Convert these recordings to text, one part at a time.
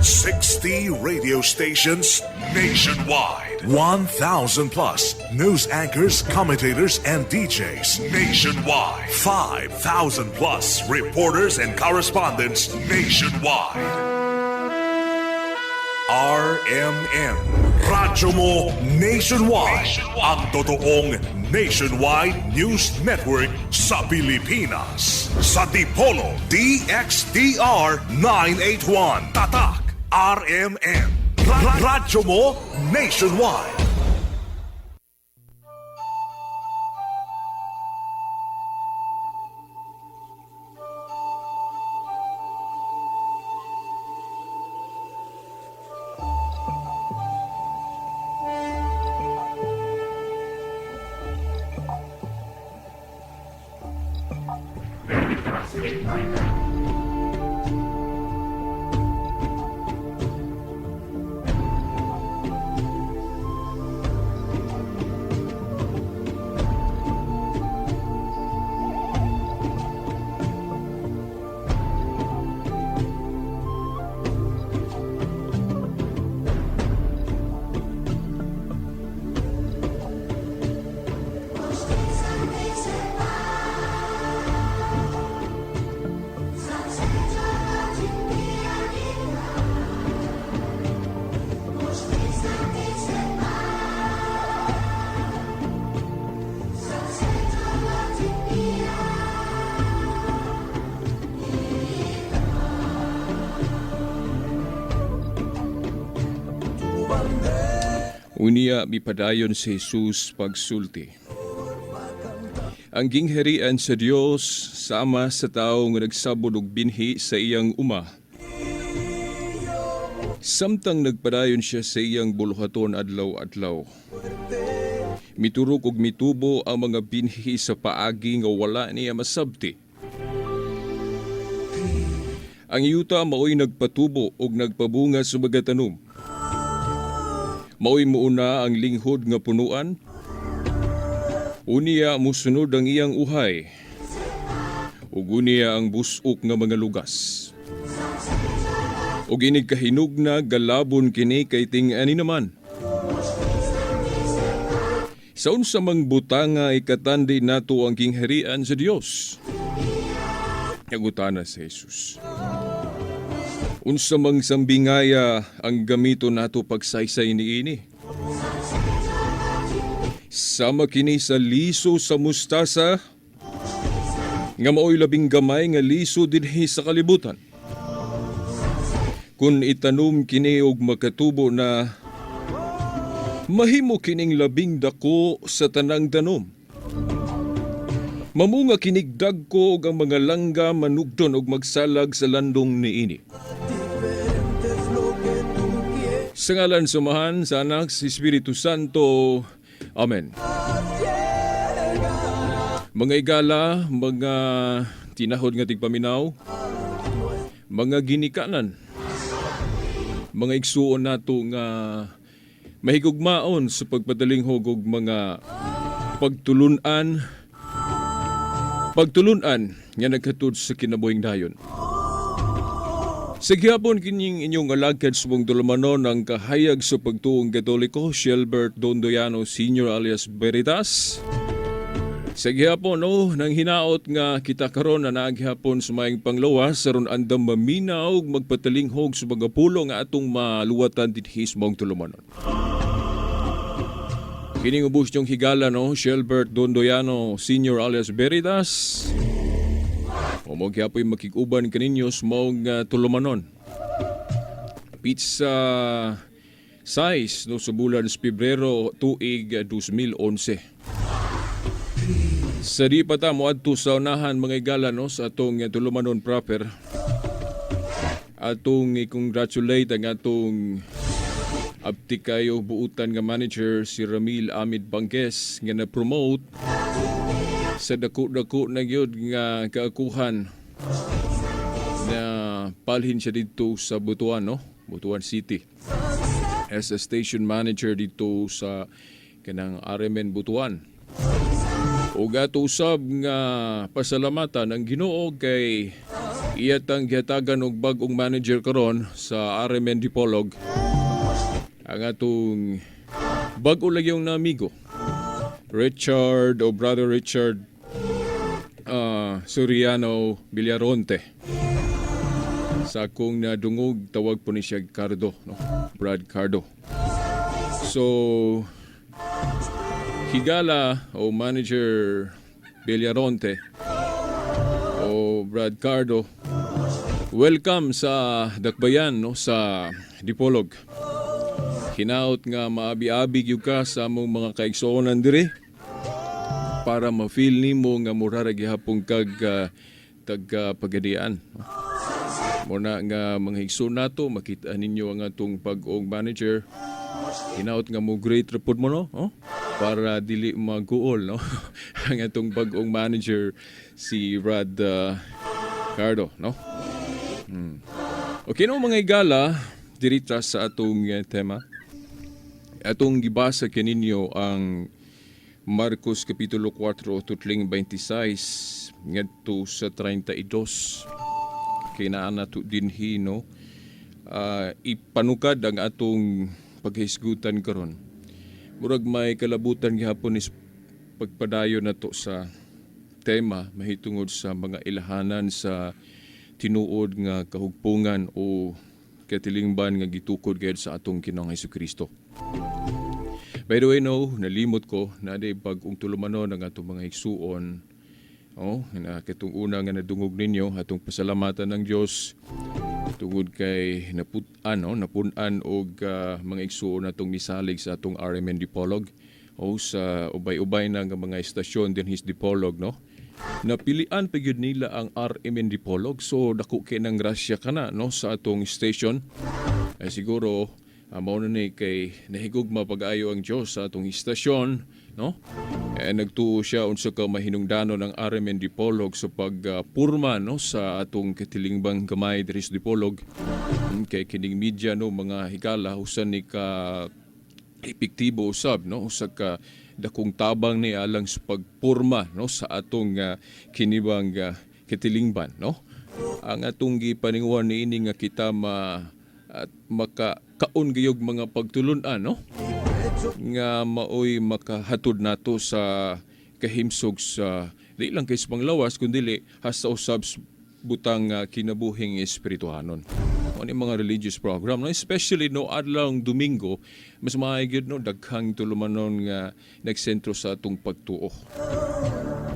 60 radio stations nationwide. 1,000 plus news anchors, commentators, and DJs nationwide. 5,000 plus reporters and correspondents nationwide. RMN. Radyo mo nationwide. Ang totoong nationwide news network sa Pilipinas. Sa Dipolo, DXDR 981. Tatak, RMN. Radyo mo nationwide. Unya mipadayon si Jesus pagsulti. Ang gingharian sa Dios sama sa tawo nga nagsabod og binhi sa iyang uma. Samtang nagpadayon siya sa iyang buluhaton adlaw-adlaw, miturok og mitubo ang mga binhi sa paagi nga wala niya masabti. Ang yuta maoy nagpatubo og nagpabunga sa mga tanom. Maoy muuna ang linghod nga punuan. Unya musunod ang iyang uhay. Ug unya ang busok nga mga lugas. Ug inig kahinog na galabon kini kay ting-ani naman. Sa unsa mang butanga ikatandi nato ang gingharian sa Dios? Nangutana si Jesus. Unsa mang sambingaya ang gamito nato pagsaysay niini? Sama kini sa liso sa mustasa nga maoy labing gamay nga liso dinhi sa kalibutan. Kun itanom kini og makatubo na, mahimo kining labing dako sa tanang tanom. Mamunga kinig dagko og ang mga langga manugdon og magsalag sa landong niini. Sa ngalan sa Amahan, sa Anak, sa Espiritu Santo. Amen. Mga igala, mga tinahod nga tigpaminaw, mga ginikanan, mga igsuon nato nga mahigugmaon sa pagpadalinghog og mga pagtulunan nga naghatod sa kinabuhing dayon. Sa gihapon kining inyong alagad sa buong tulumanon, ang kahayag sa pagtuong Katoliko, Shelbert Dondoyano Sr. alias Veritas. Sa gihapon, no, nang hinaot nga kita karon na naghapon sa maayong panglawas aron andam maminaw ug magpatalinghog sa mga pulo nga atong maluwatan dinhi sa maong tulumanon. Kining ubos niyong higala, no, Shelbert Dondoyano Sr. alias Veritas. O mo gyapoy makig-uban kaninyo sa maong tulumanon. Pizza size no sa bulan sa Pebrero tuig 2011. Sa di pa ta moadto sa unahan, mga igala, no, sa atong tulumanon proper. Atong i-congratulate ang atong abti kayo buutan nga manager, si Ramil Amid Bangques, nga na-promote sa dako-dako na gyud nga kaakuhan na palhin siya dito sa Butuan, no? Butuan City. As a station manager dito sa kanang RMN Butuan. Ug ato usab nga pasalamatan ang Ginoo kay Iya tang gihatagan og bag-ong manager karon sa RMN Dipolog, ang atong bag-o lagi yung na amigo, Richard o Brother Richard Soriano Villaronte. Sa akong nadungog, tawag po ni siya Cardo, no? Brad Cardo. So, higala o Manager Villaronte o Brad Cardo, welcome sa Dakbayan, no, sa Dipolog. Hinaot nga maabi-abi gyud ka sa among mga kaigsuonan diri para ma-feel nimo nga mura ra gihapon kag taga Pagadian. Mao na nga, mga igsoon nato, makita ninyo ang atong bag-ong manager. Hinaot nga mo greet ra pud mo, no? Oh? Para dili maguol, no? Ang atong bag-ong manager, si Brad Cardo, no? Okay no, mga igala, dirita sa atong tema. Atong gibasa kaninyo ang Marcos Kapitulo 4 tutling 26 ngadto sa 32. Kay naa nato dinhi, no, ipanukad ang atong paghisgutan karon. Murag may kalabutan gihapon is pagpadayon nato sa tema mahitungod sa mga ilahanan sa tinuod nga kahugpungan o katilingban nga gitukod gayud sa atong Ginoong Kristo. By the way, no, nalimot ko na di bag-ong tulumanon ang atong mga igsuon. Oh, na katong una nga nadungog ninyo, atong pasalamatan ng Dios tungod kay naput-an, no, napun-an og mga igsuon natong misalig sa atong RMN Dipolog o sa ubay-ubay na nga mga estasyon dinhi sa Dipolog, no. Napilian pa gyud nila ang RMN Dipolog, so dako kay ng grasya kana, no, sa atong station. Ay siguro mao na ni kay nahigugma pag-ayo ang Dios sa atong istasyon, no? Eh, nagtuo siya unsa ka mahinungdanon ng RMN Dipolog sa pagpurma, no, sa atong katilingbang gamay diri sa Dipolog. Kay kining media, no, mga higala, usa ni ka epektibo usab, no, usa ka dakong tabang ni alang sa pagpurma, no, sa atong kinibang katilingban, no. Ang atong gipaninguan niini nga kita ma at makakaon gayog mga pagtulun-an, no, nga maoy makahatod nato sa kahimsog sa di lang kay sa panglawas kundi hasta usab sa butang kinabuhing espirituhanon. Mao ni mga religious program, no, especially, no, adlawng Domingo, mas maayo gyud, no, daghang tulumanon nga nagsentro sa atong pagtuo.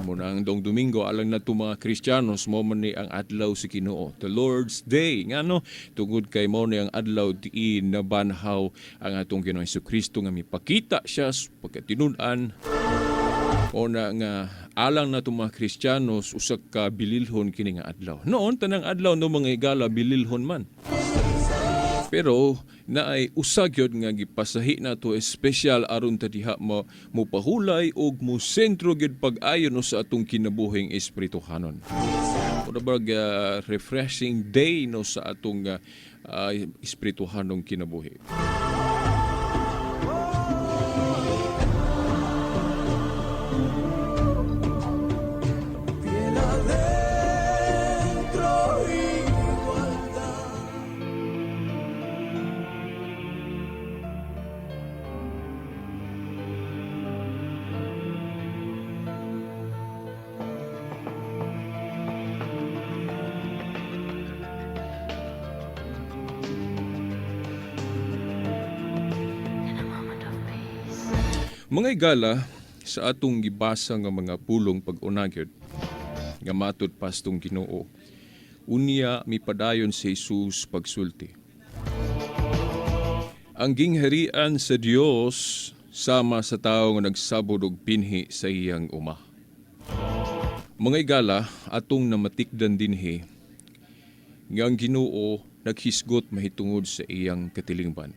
Mao na ang dong Domingo alang nato mga Kristiyanos, mao man ni ang adlaw sa Ginoo, the Lord's Day. Ngano? Tungod kay mao ni ang adlaw diin nabanhaw ang atong Ginoong Kristo nga mipakita siya sa pagkatinud-an. O na nga alang nato mga Kristiyanos, usa ka bililhon kini nga adlaw. Noon, tanang adlaw, no, mga higala, bililhon man. Pero naay usa gyud nga gipasahi nato espesyal aron ta diha mo mopahulay og mo sentro gyud pag-ayo, no, sa atong kinabuhing espirituhanon. Mura bag refreshing day, no, sa atong espirituhanong kinabuhi. Fiel adentro, igualdad. In a moment of peace. Mga igala, sa atong gibasa nga mga pulong pag-una gyud, nga matud pastong Ginoo, unya mipadayon si Jesus pagsulti. Ang gingharian sa Dios sama sa tawo nga nagsabod og binhi sa iyang uma. Mga igala, atong namatikdan dinhi nga ang Ginoo naghisgot mahitungod sa iyang katilingban,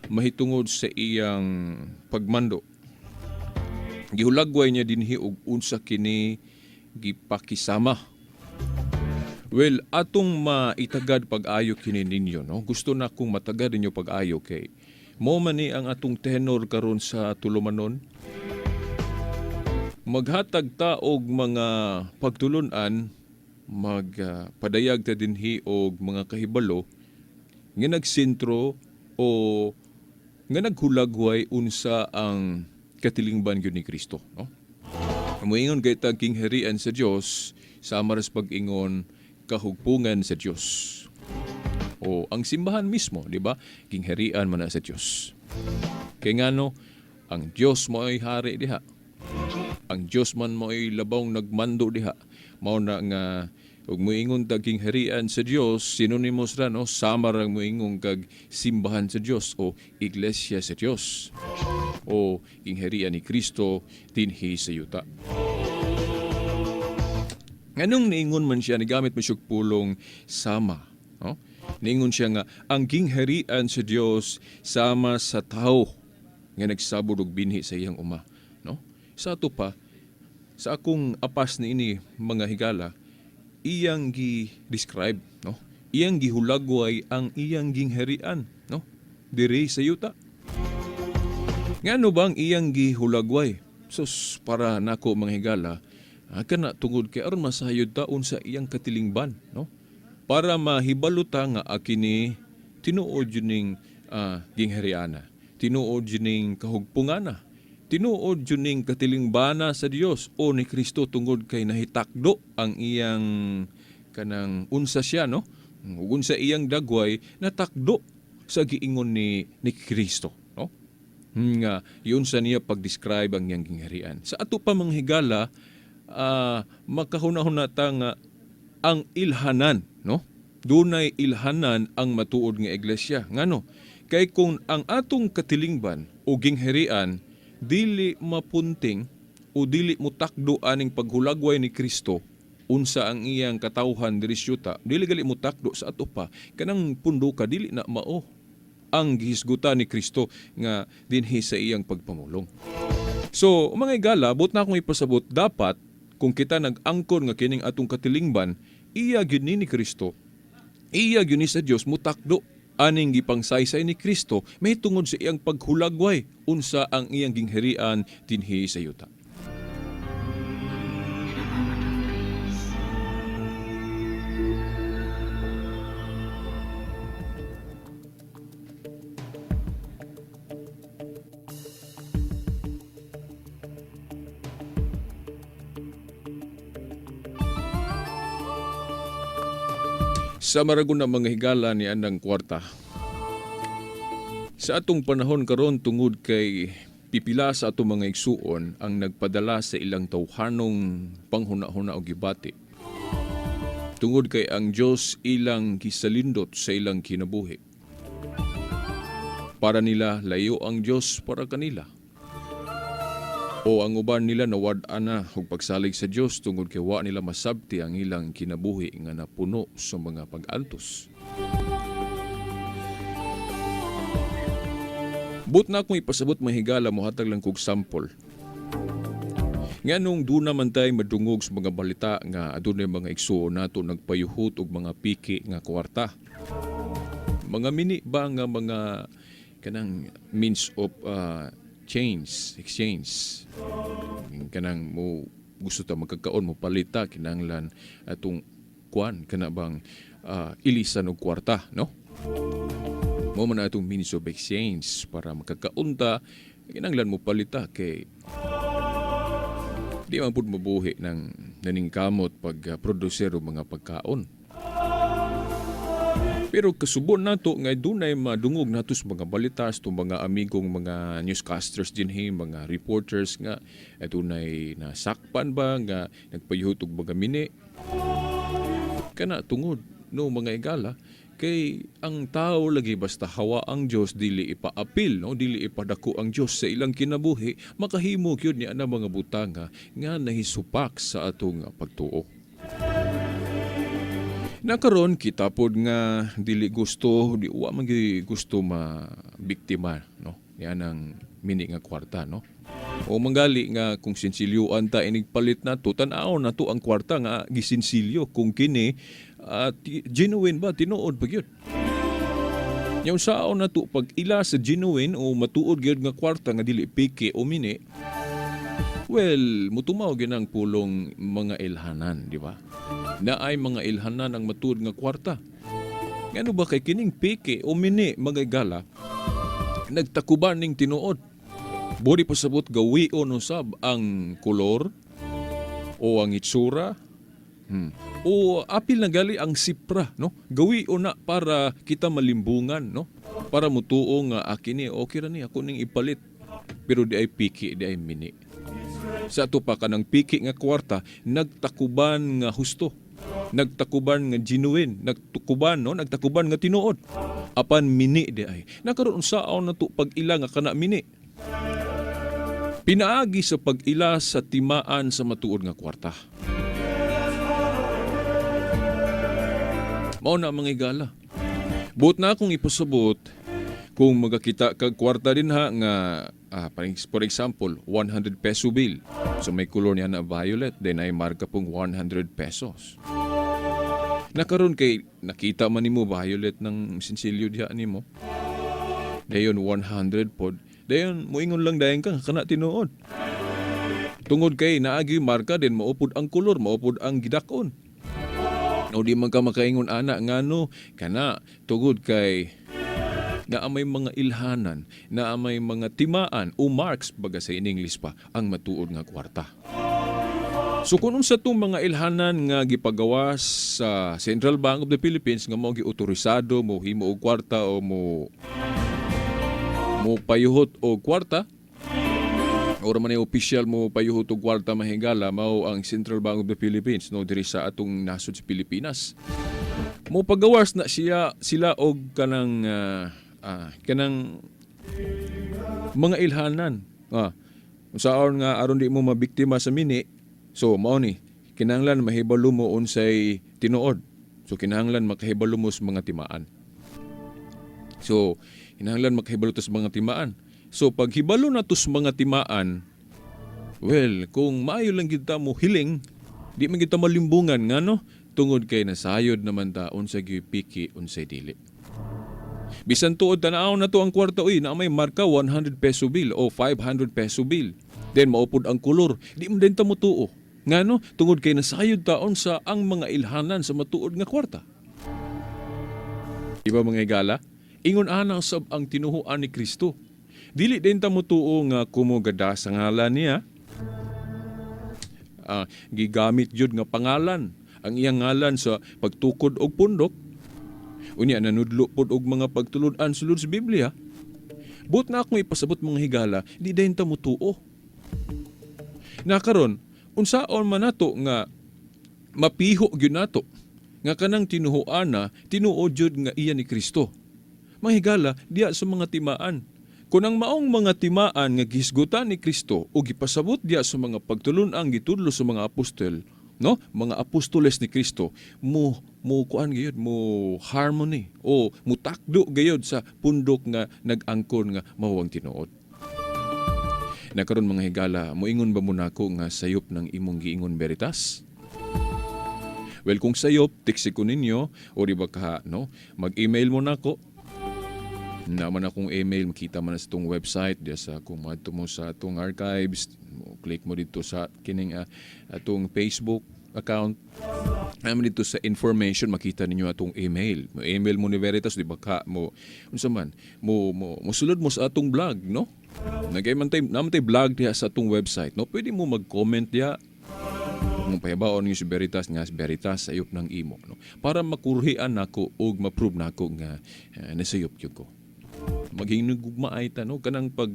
mahitungod sa iyang pagmando. Gihulagway niya dinhi og unsa kini gipakisama. Well, atong maitagad pag-ayo kini ninyo, no? Gusto na kong matagad ninyo pag-ayo kay mao man ni ang atong tenor karon sa tulumanon. Maghatag ta og mga pagtulunan Magpadayag ta dinhi og mga kahibalo nga nagsentro o nga naghulagway unsa ang katilingban gyud ni Kristo, no? Moingon kay tag kingharian sa Dios, sama ra sa pag-ingon kahugpungan sa Dios. O ang simbahan mismo, di ba? Kingharian man na sa Dios. Kay ngano, ang Dios mo'y hari diha. Ang Dios man mo'y labawng nagmando diha. Mao na nga ug moingon tag kingharian sa Dios, synonymous ra, no, sama ra moingon kag simbahan sa Dios o iglesia sa Dios o kingharian ni Kristo dinhi sa yuta. Nganong niingon man siya, nigamit mo siya og pulong sama, no? Niingon siya nga ang kingharian sa Dios sama sa tao nga nagsabod og binhi sa iyang uma, no? Sa ato pa, sa akong apas niini, mga higala, iyang gi-describe, no? Iyang gihulagway ang iyang gingharian, no? Diri sa yuta. Ngano bang iyang gihulagway? Sus, para nako, mga higala, kana tungod kay aron masayod ta unsa iyang katilingban, no? Para mahibalo ta nga akini tinuod yun ning ginghariana, tinuod yun ning kahugpungana, tinuod yun ning katilingbana sa Dios o ni Kristo tungod kay nahitakdo ang iyang kanang unsa siya, no? Ug unsa iyang dagway natakdo sa giingon ni Kristo, no? Nga yun sa niya pag-describe ang iyang gingharian. Sa ato pa, mga higala, makahuna-huna ta nga ang ilhanan, no? Dunay ilhanan ang matuod nga iglesia. Ngano? Kay kung ang atong katilingban o gingharian dili mapunting o dili mutakdo aning paghulagway ni Kristo unsa ang iyang katawhan diri sa yuta, dili gali mutakdo sa ato pa, kanang pundo ka dili na mao ang gihisgutan ni Kristo nga dinhi sa iyang pagpamulong. So, mga igala, buot na akong ipasabot, dapat kung kita nag-angkon nga kining atong katilingban, iya gyud ni Kristo, iya gyud ni sa Dios, mutakdo aning gipangsaysay ni Kristo may tungod sa iyang paghulagway unsa ang iyang gingharian dinhi sa yuta. In a moment of peace. Sa maragon na, mga higala, ni anang kwarta. Sa atong panahon karon, tungod kay pipila sa atong mga igsuon ang nagpadala sa ilang tawhanong panghuna-huna o gibati. Tungod kay ang Dios ilang gisalindot sa ilang kinabuhi. Para nila, layo ang Dios para kanila. O ang uban nila nawad-an na og pagsalig sa Dios tungod kay wa nila masabti ang ilang kinabuhi nga napuno sa mga pag-antos. Buot na akong ipasabot, mga higala, mohatag lang kog sample. Nganong duna man tay madungog sa mga balita nga adunay mga igsuon nato nagpayuhot og mga piki nga kwarta. Mga mini ba nga mga kanang means of change, exchange. Kanang mo gusto ta magkakaon mo palita, kinahanglan atong kuan kana bang ilisan og kwarta, no? Mo man atong means of exchange para makakaon ta, kinahanglan mo palita kay di man pud mabuhi ng naningkamot pag producer og mga pagkaon. Pero kasubon nato nga dunay madungog nato sa mga balita sa itong mga amigong mga newscasters dinhi, mga reporters nga adunay nasakpan ba nga nagpayuhot og mga mini. Kana tungod, no, mga igala, kay ang tao lagi basta hawa ang Dios, dili ipaapil, no, dili ipadako ang Dios sa ilang kinabuhi, makahimo gyud niya na mga butanga nga nahisupak sa atong pagtuo. Nakaron kita pod nga dili gusto, di wa man gyud gusto ma biktima, no, niya ang mini nga kwarta, no? O manggali nga kung sinsilyoan ta inig palit nato, tan-aw nato ang kwarta nga gisinsilyo kung kini genuine ba, tinuod ba gyud. Nya unsaon nato pag ila sa genuine o matuod gyud nga kwarta nga dili peke o mini? Well, mutumaw ginang pulong mga ilhanan, di ba? Naay mga ilhanan ang matuod nga kwarta. Ngano ba kay kining peke o mini, mga higala, nagtakuban ning tinuod. Buri pasabot gawion usab ang kolor o ang itsura o apil na gali ang sipra, no? Gawion na para kita malimbungan, no? Para mutuo nga kini okay ra ni ako ning ipalit. Pero di ay piki, di ay mini. Sa ato pa kanang piki nga kwarta nagtakuban nga husto. Nagtakuban nga genuine, nagtukuban, no, nagtakuban nga tinuod. Apan mini di ay. Nakaroon saon na to pag-ila nga kana mini? Pinaagi sa pag-ila sa timaan sa matuod nga kwarta. Mao na, mga higala. Buot na akong ipasabot kung magakita kag kwarta din ha nga for example 100 peso bill. So may kolor niya na violet, then ay marka pong 100 pesos. Nakaron kay nakita man nimo violet ng sinsilyo diha nimo. Dayon 100 pod. Dayon moingon lang dayon ka kana tinuod. Tungod kay naagi marka din maupod ang kolor, maupod ang gidak-on. O di man ka makaingon ana ngano kana tugod kay naa may mga ilhanan, naa may mga timaan o marks baga sa in English pa ang matuod nga kwarta. So kung unsa tong mga ilhanan nga gipagawas sa Central Bank of the Philippines nga mao giautorisado mo himo og kwarta o mo mo payuhot og kwarta, ora man ay official mo payuhot og kwarta, mahigala, mao ang Central Bank of the Philippines, no, diri sa atong nasod sa Pilipinas. Mo pagawas na siya sila og kanang kanang mga ilhanan. Unsaon nga aron di mo mabiktima sa mini? So mao ni kinahanglan mahibalo mo unsay tinuod. So kinahanglan makahibalo mo sa mga timaan. So kinahanglan makahibalo ta sa mga timaan. So pag hibalo na to sa mga timaan, well, kung maayo lang kita mo hiling, di man kita malimbungan ngano tungod kay nasayod naman ta unsay piki, unsay dili. Bisan tuod tanaw na to ang kwarta, uy, na may marka 100 peso bill o 500 peso bill. Then maupod ang kolor, di mo din ta motuo. Ngano tungod kay nasayod taon sa ang mga ilhanan sa matuod nga kwarta. Di ba, mga higala? Ingon ana sab ang tinuhuan ni Kristo. Dili din ta motuo nga kumugada sa ngalan niya. Gigamit jud nga pangalan ang iyang ngalan sa pagtukod og pundok. Unya nanudlo pod og mga pagtulud-an sulod sa Biblia. Buot na akong ipasabot, mga higala, di dayon ta motuo. Nakaron, unsaon man nato nga mapiho gyud nato nga kanang tinuhuan na tinuod jud nga iya ni Kristo? Mga higala, diya sa mga timaan. Kung ang maong mga timaan nga gihisgutan ni Kristo o gipasabot diya sa mga pagtulun-ang gitudlo sa mga apostol, no? Mga apostoles ni Kristo, mo mo kuan gayud, mo harmony o mutakdo gayud sa pundok nga nag-angkon nga mao ang tinuod. Nakaron, mga higala, moingon ba mo nako nga sayop ng imong giingon, Veritas? Well, kung sayop, text ko ninyo o di ba ka, no, mag-email mo nako. Naman akong email, makita man na sa itong website, diya sa kung maadto mo sa atong archives, mo click mo dito sa kining atong Facebook account. Naman dito sa information makita ninyo atong email. Mo email mo ni Veritas, di ba ka mo unsa man mo mo mosulod mo sa atong blog, no? Nagay man tay naman tay blog diha sa atong website, no? Pwede mo mag-comment diha kung pahibaon niyo si Veritas nga si Veritas sayop ng imo, no, para makurhian nako ug ma-prove nako nga nasayop gyud ko. Maghinugugmaay ta, no, kanang pag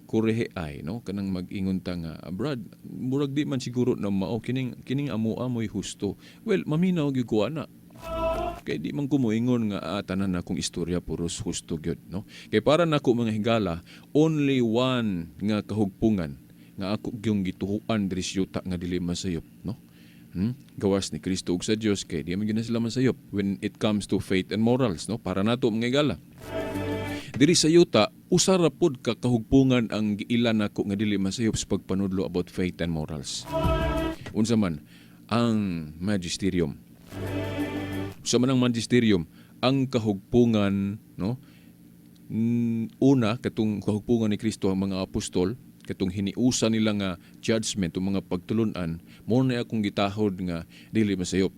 kurehe ay, no, kanang mag-ingon ta nga, "Brad, murag di man siguro na mao kining kining amoa mo'y husto." Well, maminaw gyud ko ana kay di man ko moingon nga tanan na akong istorya puros husto gyud, no, kay para nako, mga higala, only one nga kahugpungan nga ako gyung gituhuan diri sa yuta nga dili masayop, no, Gawas ni Kristo ug sa Dios, kay di man gyud na sila masayop when it comes to faith and morals, no? Para nato, mga higala, diri sa yuta usa ra pod ka kahugpungan ang giila nako nga dili masayop sa pagpanudlo about faith and morals. Unsa man? Ang magisterium. Sa man ang magisterium? Ang kahugpungan, no? Una katong kahugpungan ni Kristo ang mga apostol. Katong hiniusa nila nga judgment o mga pagtulunan mo na akong gitahod nga dili masayop.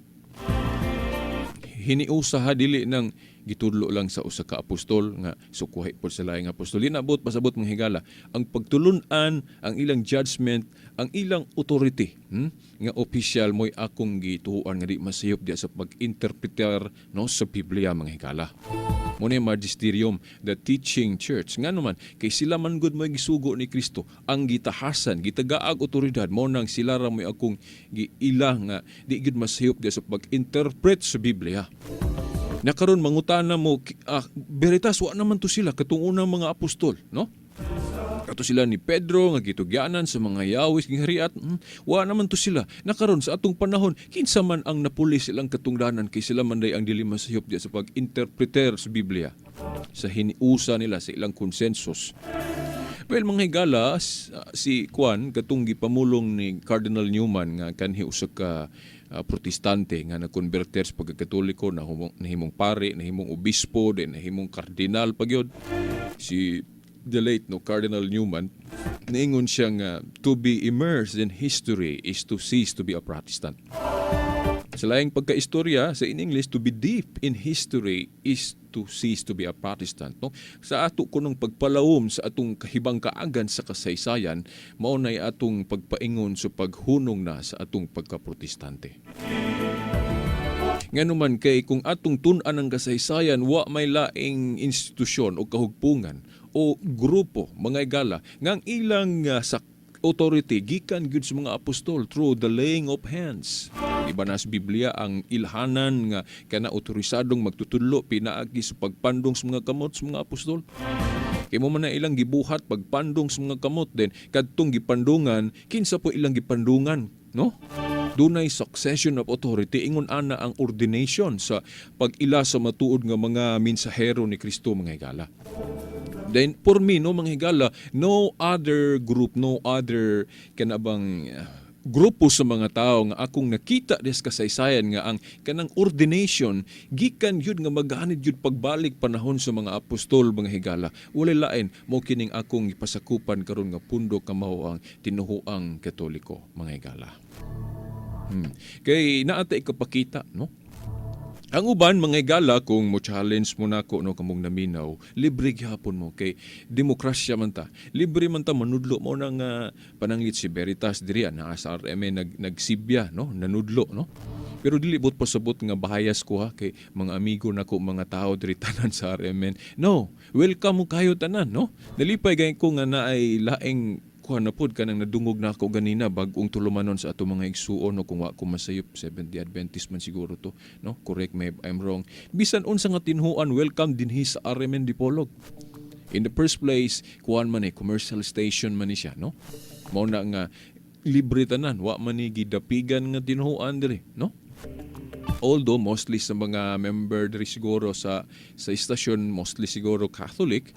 Hiniusa ha, dili nang gitudlo lang sa usa ka apostol nga sukuhay pod sa laing apostol. Di na pasabot, mga higala, ang pagtulunan, ang ilang judgment, ang ilang authority, nga official mo'y akong gituoan nga di masayop diya sa pag-interpreter, no, sa Biblia, mga higala. Mo na yung magisterium, the teaching church. Nga naman, kay sila man gud mo'y gisugo ni Kristo, ang gitahasan, gitagaag otoridad, mo nang sila ra mo'y akong giila nga di gud masayop diya sa pag-interpret sa Biblia. Na karon mangutana mo, Veritas, wa naman to sila katong unang mga apostol, no? Kato sila ni Pedro nga gitugyanan sa mga yawis ging hariat, wa naman to sila. Na karon sa atong panahon, kinsa man ang napuli silang katungdanan kay sila man day ang dili masayop diya sa pag-interpreter sa Biblia sa hiniusa nila sa ilang consensus? Well, mga higala, si Juan, katong gipamulong ni Cardinal Newman nga kanhi usa ka protestante nga nakonverter sa pagkakatoliko, nahimong pare, nahimong obispo, din nahimong kardinal pagyod. Si the late, no, Cardinal Newman, niingon siya nga to be immersed in history is to cease to be a Protestant. Sa laing pagkaistorya, sa in English, to be deep in history is to cease to be a Protestant. No? Sa ato kunong pagpalawom sa atong kahibang kaagan sa kasaysayan, mao nay atong pagpaingon sa paghunong na sa atong pagkaprotestante. Nganuman kay kung atong tun-an ang kasaysayan, wa may laing institusyon o kahugpungan o grupo, mga igala, nga ang ilang sa authority gikan gyud sa mga apostol through the laying of hands. Iba na sa Biblia ang ilhanan nga kana otorisadong magtutudlo pinaagi sa pagpandong sa mga kamot sa mga apostol. Kay mo man na ilang gibuhat pagpandong sa mga kamot, din kadtong gipandungan, kinsa po ilang gipandungan, no? Dunay succession of authority. Ingon ana ang ordination sa pag-ila sa matuod nga mga mensahero ni Kristo, mga higala. Then for me, no, mga higala, no other group, no other kanabang grupo sa mga tao nga akong nakita des kasaysayan nga ang kanang ordination gikan yun nga maghanid yun pagbalik panahon sa mga apostol, mga higala. Walay lain mo kining akong ipasakupan karon nga pundok nga mao ang tinuhuang Katoliko, mga higala. Kay naa tay ikapakita, no? Ang uban, mga higala, kung mo challenge mo nako, no, kamong naminaw, libre gihapon mo kay demokrasya man ta. Libre man ta manudlo mo nang pananglit si Veritas diri naa sa RMN nagsibya, no, nanudlo, no. Pero dili bot pasabot nga bahayas ko ha kay mga amigo nako mga tao diri tanan sa RMN. No, welcome mo kayo tanan, no. Nalipay gay ko nga naay laing kuha na pod kanang nadungog na ako ganina, bag-ong tulumanon sa ato mga igsuon, no, kung wa ko masayop, Seventh Day Adventist man siguro to, no? Correct me if I'm wrong. Bisan unsa nga tinhuan, welcome dinhi sa RMN Dipolog. In the first place, kuan man eh, commercial station man ni siya, no? Mao na nga libre tanan, wa man ni gidapigan nga tinuoan diri, no? Although mostly sa mga member diri siguro sa istasyon, mostly siguro Catholic,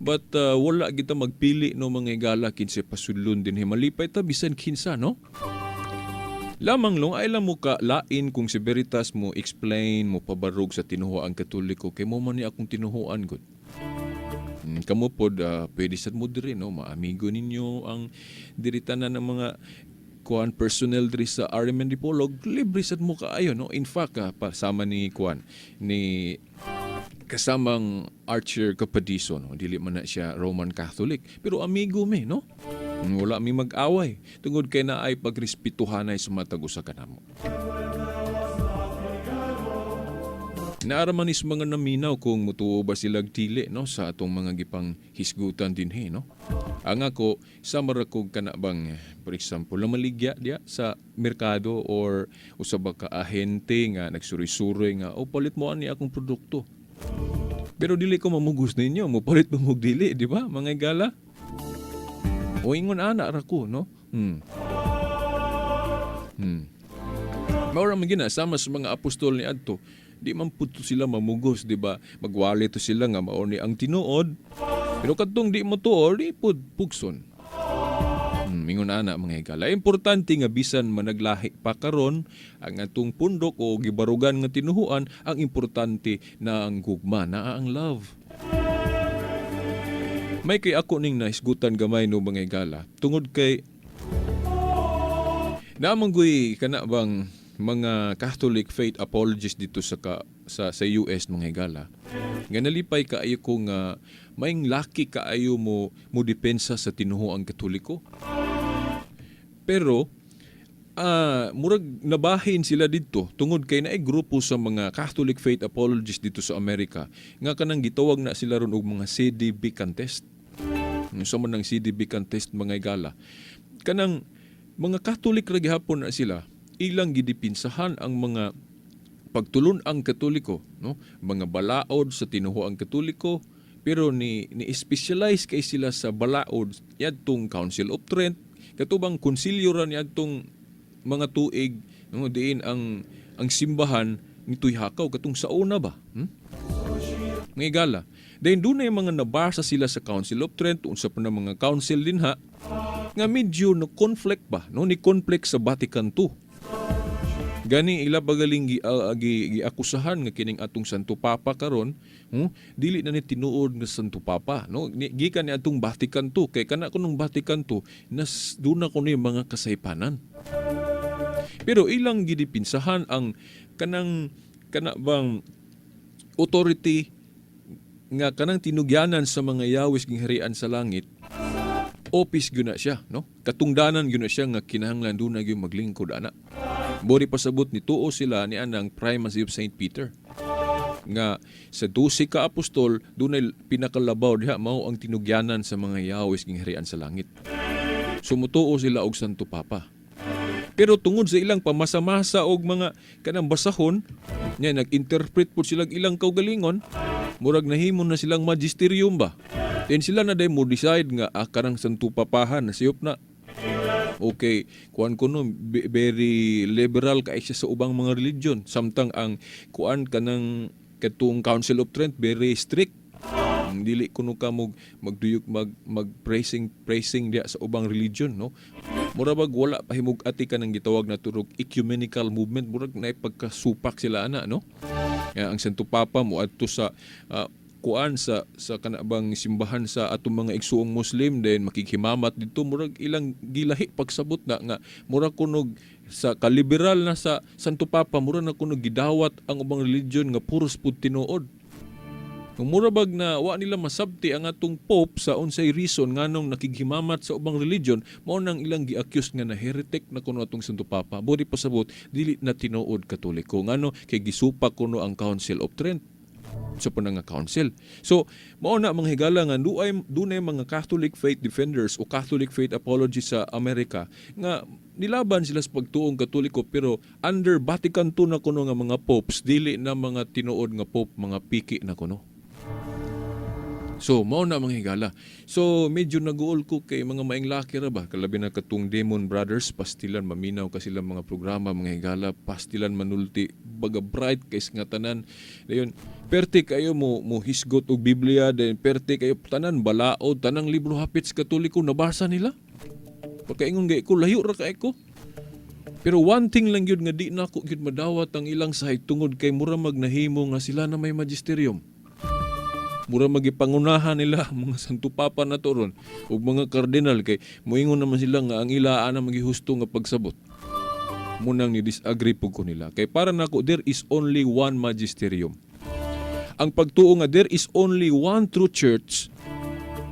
but wala kita magpili, no, mga higala, kinsa pasudlon dinhi. Malipay ta bisan kinsa, no? Lamang long ay lang mo ka lain kung si Veritas mo explain, mo pabarog sa tinuhuang Katoliko kay mo man ni akong tinuhuan gud. Kamo pod pwede sad mo diri, no, maamigo ninyo ang diri tanan ng mga kuan personnel diri sa RMN Dipolog, libre sad mo kaayo, no? In fact, sama ni kuan ni kasamang Archer Capadiso, no, dili man na siya Roman Catholic pero amigo mi, no? Wala mi mag-away tungod kay naay pagrespetuhanay sa matag usa kanamo. Naaraman is mga naminaw kung mutuo ba sila dili, no, sa atong mga gipang hisgutan dinhi, no? Ang ako sa marakog kana bang, for example, namaligya diya sa merkado or usa ba ka ahente nga nagsuri-suri nga, "Oh, palit mo ani akong produkto." Pero dili ko mamugos ninyo, mo palit mo og dili, di ba? Mga gala. O ingon ana ra ko, no? Mao ra man gina sama sa mga apostol ni adto. Di man pud to sila mamugos, di ba? Magwali to sila nga mao ni ang tinuod. Pero kadtong di mo tuo, di pud pugson. Ingon ana, mga higala. Importante nga bisan managlahi pa karon ang atong pundok o gibarugan nga tinuhuan, ang importante na ang gugma, na ang love. May kay ako ning nahisgutan gamay, no, mga higala, tungod kay naamanggoy kana bang mga Catholic faith apologists dito sa ka, sa US, mga higala, nga nalipay kaayo ko nga maing laki kaayo mo depensa sa tinuoang Katoliko. Pero murag nabahin sila didto tungod kay naay grupo sa mga Catholic faith apologists dito sa Amerika nga kanang gitawag na sila ron og mga sedevacantists. Unsa man ang sedevacantists, mga higala? Kanang mga Catholic ra gihapon na sila, ilang gidipinsahan ang mga pagtulon ang Katoliko, no, mga balaod sa tinuoang Katoliko, pero ni specialize kay sila sa balaod yadtong Council of Trent, katubang konsilyo ra niadtong mga tuig, no, diin ang simbahan nitoy hakaw katong sa una ba? Mga higala. Then doon na yung mga nabasa sila sa Council of Trent, unsa pa na mga council din ha, nga medyo no conflict ba, no, ni conflict sa Vatican II. Gani ila pagaling gi akusahan nga kining atong Santo Papa karon, dili na ni tinuod nga Santo Papa, no? Ni, gikan ni atong Vatican II, kay kana kunong Vatican II nas doon na kuno yung mga kasaypanan. Pero ilang gidipinsahan ang kanang kana bang authority nga kanang tinugyanan sa mga yawis gingharian sa langit, office gyud na siya, no, katungdanan gyud na siya nga kinahanglan doon na gyud maglingkod ana. Bori pasabot ni tuo sila ni anang Primacy of Saint Peter nga sa 12 ka apostol dunay pinakalabaw diha, mao ang tinugyanan sa mga yawis gingharian sa langit. Sumutuo sila og Santo Papa. Pero tungod sa ilang pamasa-masa og mga kanang basahon, nya nag-interpret po sila ilang kaugalingon, murag nahimo na silang magisterium ba. Then sila na day mo decide nga kanang Santo Papahan nasiyop na. Okay, kuan ko, no, very liberal kay siya sa ubang mga religion. Samtang ang kuan kanang katong Council of Trent, very strict. Ang dili kuno ka mo magduyok, mag mag praising praising diya sa ubang religion, no. Mura bag wala pa himug-ati ka ng gitawag na turog ecumenical movement, murag na pagkasupak sila ana, no. Kaya ang Santo Papa mo adto sa kuan sa kanabang simbahan sa atong mga igsuong Muslim, then makikhimamat dito, murag ilang gilahi pagsabot na nga murag kunog sa kaliberal na sa Santo Papa, mura na kunog gidawat ang ubang religion nga puros pud tinuod. Kung mura bag na wa nila masabti ang atong Pope sa unsay reason nganong nakighimamat sa ubang religion, mao nang ilang gi-accuse nga na heretic na kuno atong Santo Papa. Budi pasabot dili na tinuod Katoliko. Ngano? Kay gisupak kuno ang Council of Trent sa pa nga council. So, mao na, mga higala, nga dunay mga Catholic faith defenders o Catholic faith apologists sa Amerika nga nilaban sila sa pagtuong Katoliko, pero under Vatican II na kuno nga mga popes, dili na mga tinuod nga pope, mga piki na kuno. So, mao na, mga higala. So, medyo naguol ko kay mga maing laki ra ba? Kalabi na katong Demon Brothers, pastilan maminaw ka sila mga programa, mga higala, pastilan manulti, baga bright kay nga tanan. Dayon, perti kayo mo hisgot og Biblia, then perti kayo tanan balaod, tanang libro hapit sa Katoliko nabasa nila. Pagkaingon gay ko, layo ra kay ko. Pero one thing lang yun nga di nako gyud madawat ang ilang sahig tungod kay mura magnahimo nga sila na may magisterium, mura magipangunahan nila ang mga Santo Papa na to ron ug mga kardinal, kay moingon naman sila nga ang ila ana magihusto nga pagsabot. Munang ni disagree pug ko nila kay para nako there is only one magisterium. Ang pagtuo nga there is only one true church,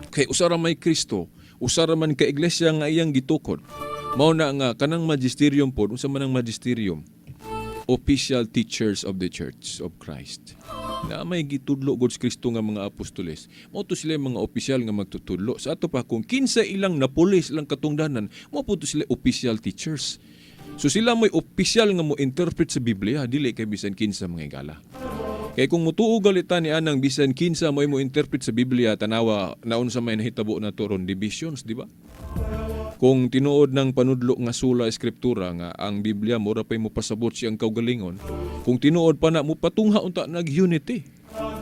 kay usa ra may Kristo, usa ra man ka iglesia nga iyang gitukod. Mao na nga kanang magisterium pod, unsa man ang magisterium? Official teachers of the Church of Christ na may gitudlo god si Kristo nga mga apostoles. Mao to sila yung mga opisyal nga magtutudlo. Sa ato pa, kung kinsa ilang napulis ilang katungdanan, mao po to sila official teachers. So sila mo'y opisyal nga mo interpret sa Biblia, dili kay bisan kinsa, mga higala. Kay kung mutuo galita ni anang bisan kinsa mo'y mo interpret sa Biblia, tanawa naon sa may nahitabo na to ron, divisions, di ba? Kung tinuod ng panudlo nga sola scriptura, nga ang Biblia mura pay mo pasabot siyang kaugalingon, kung tinuod pa na mo patungha unta nag unity.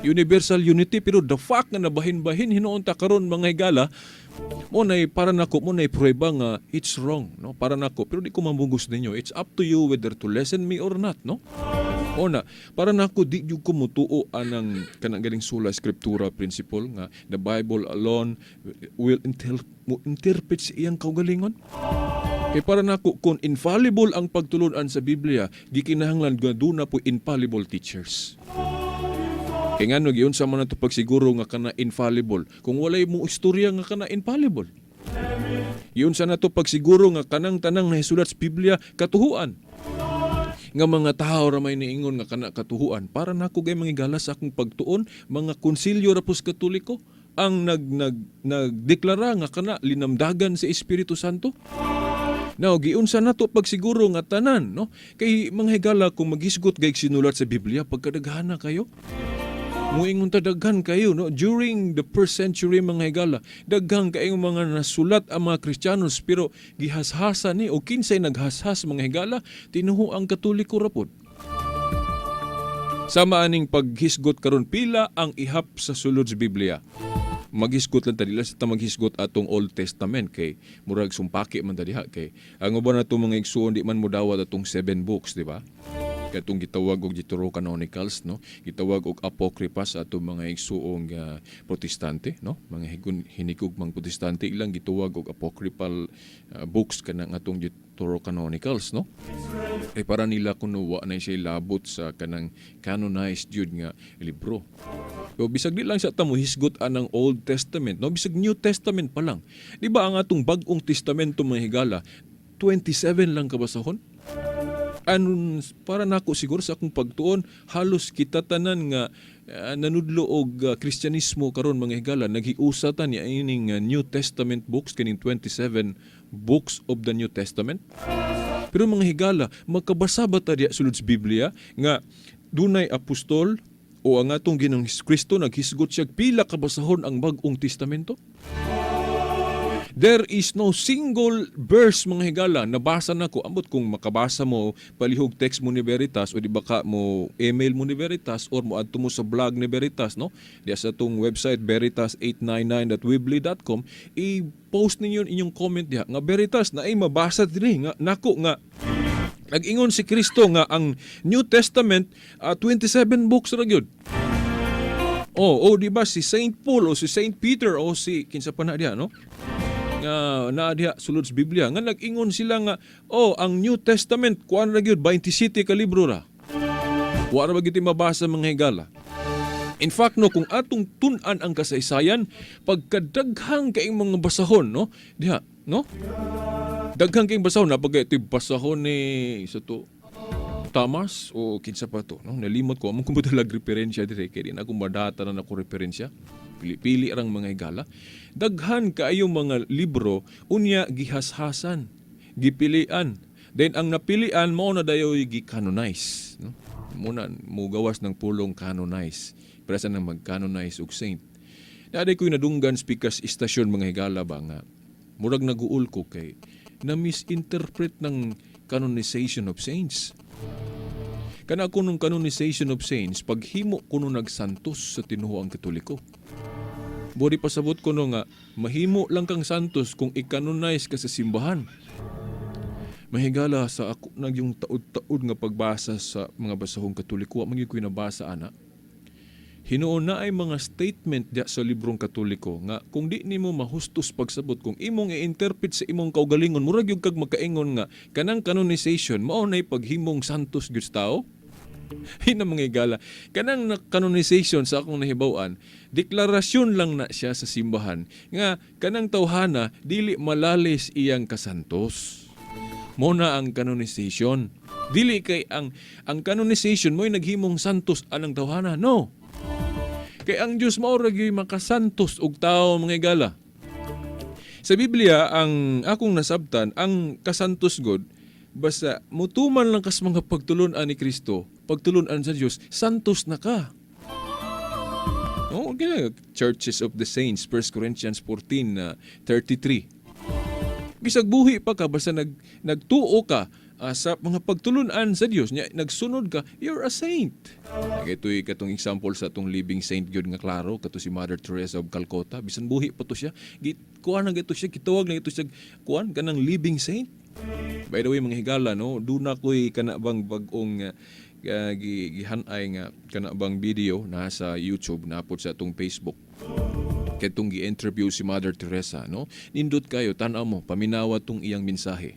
Universal unity, pero the fact nga nabahin-bahin hinuon ta karon, mga higala, mo nay para nako, mo nay prueba nga it's wrong, no? Para nako, pero di ko mamugos ninyo. It's up to you whether to listen me or not, no? Ona, para nako, di jud ko mutuo anang kanang ganing sola scriptura principle nga the Bible alone will mo interpret sa iyang kaugalingon. Kay para nako, kung infallible ang pagtulunan sa Biblia, gikinahanglan nga duna po infallible teachers. Kay ngano, giunsa man nato pagsiguro nga kana infallible kung walay mo istorya nga kana infallible? Giunsa nato pagsiguro nga kanang tanang nahisulat sa Biblia katuhuan? Nga mga tao ra may niingon nga kana katuhuan. Para nako gay, mga higala, sa akong pagtuon, mga konsilyo ra pus Katoliko ang nag nag nagdeklara nga kana linamdagan sa Espiritu Santo. Now, giunsa nato pagsiguro nga tanan, no? Kay, mga higala, kung maghisgot gay sinulat sa Biblia, pagkadaghana kayo. Muingon ta, daghan kayo, no? During the first century, mga higala, daghan kayong mga nasulat ang mga Kristiyanos, pero gihashasa ni o kinsay naghashas, mga higala? Tinuho ang Katoliko rapod. Sama aning paghisgot karon, pila ang ihap sa sulod sa Biblia? Maghisgot lang ta, dili sa ta maghisgot atong Old Testament kay murag sumpaki man ta diha, kay ang uban nato, mga igsuon, di man modawat atong seven books, di ba? Katong gitawag og Deuterocanonicals, no? Gitawag og Apocrypha sa atong mga igsuong Protestante, no? Mga hinikog mang Protestante, ilang gitawag og apocryphal books kanang atong Deuterocanonicals, no? Eh, para nila kuno wa na siya labot sa kanang canonized jud nga libro. Pero bisag di lang sa ta mo hisgot anang Old Testament, no? Bisag New Testament pa lang. Di ba ang atong Bagong Testamento, mga higala, 27 lang kabasahon? Anon, para nako siguro sa akong pagtuon, halos kita tanan nga nanudlo og Kristyanismo karon, mga higala, naghiusa ta ni ining New Testament books, kining 27 books of the New Testament. Pero, mga higala, magkabasa ba ta diya sulod sa Biblia nga dunay apostol o ang atong Ginoong Kristo naghisgot siya pila ka basahon ang Bagong Testamento? There is no single verse, mga higala, nabasa nako. Ambot kung makabasa mo, palihog text mo ni Veritas o di baka mo email mo ni Veritas or mo adto mo sa blog ni Veritas, no? Diya sa atong website veritas899.weebly.com, i-post ninyo inyong comment diha nga Veritas na ay mabasa dinhi nga nako nga nag-ingon si Kristo nga ang New Testament 27 books ra gyud. Oh, di ba si Saint Paul o si Saint Peter o si kinsa pa na diha, no? Nga naa diha sulod sa Biblia nga nag-ingon sila nga, oh, ang New Testament kuan ra gyud, 27 ka libro ra. Wa ra ba gyud mabasa, mga higala? In fact, no, kung atong tun-an ang kasaysayan, pagkadaghang kaing mga basahon, no? Diha, no? Daghang kaing basahon na pagka ito'y basahon ni sa to Thomas o kinsa pa to, no? Nalimot ko among kumbuta referensya dire kay di na ako madata na ako referensya. Pili-pili rang, mga higala. Daghan kaayo mga libro, unya gihashasan, gipilian. Then ang napilian mao na dayoy gi-canonize, no? Muna mugawas ng pulong canonize. Para sa nang mag-canonize og saint. Naaday ko'y nadunggan speakers istasyon, mga higala ba, nga murag naguol ko kay na misinterpret ng canonization of saints. Kana kunong canonization of saints, paghimo kuno nagsantos sa tinuoang Katoliko. Bori pasabot ko no nga mahimo lang kang santos kung i-canonize ka sa simbahan. Mahigala, sa ako nagyong taud-taud nga pagbasa sa mga basahong Katoliko, wa man gyud ko'y nabasa ana. Hinuon na ay mga statement diya sa librong Katoliko nga kung di nimo mahustos pagsabot, kung imong i-interpret sa imong kaugalingon, murag gyud kag makaingon nga kanang canonization mao nay paghimong santos gyud sa tao. Hina, mga higala, kanang canonization sa akong nahibaw-an, deklarasyon lang na siya sa simbahan nga kanang tawhana dili malalis iyang kasantos. Mo na ang canonization. Dili kay ang canonization mo'y naghimong santos anang tawhana. No. Kay ang Dios mao ra gyud makasantos og tao, mga higala. Sa Biblia, ang akong nasabtan, ang kasantos god, basta mutuman lang kas mga pagtulunan ni Kristo, pagtulunan sa Dios, santos na ka. No, okay, Churches of the Saints, 1 Corinthians 14:33. Bisag buhi pa ka, basta nagtuo ka sa mga pagtulunan sa Dios nya nagsunod ka, you're a saint. Ito'y katong example sa atong living saint gyud nga klaro, kato si Mother Teresa of Calcutta. Bisan buhi pa to siya, kuan na gito siya, gitawag na gito siya kuan kanang living saint. By the way, mga higala, no, duna ko'y kana bang bag-ong gihanay nga kana bang video na sa YouTube, napod sa atong Facebook, katong gi-interview si Mother Teresa, no? Nindot kayo, tan-aw mo, paminawa tong iyang mensahe.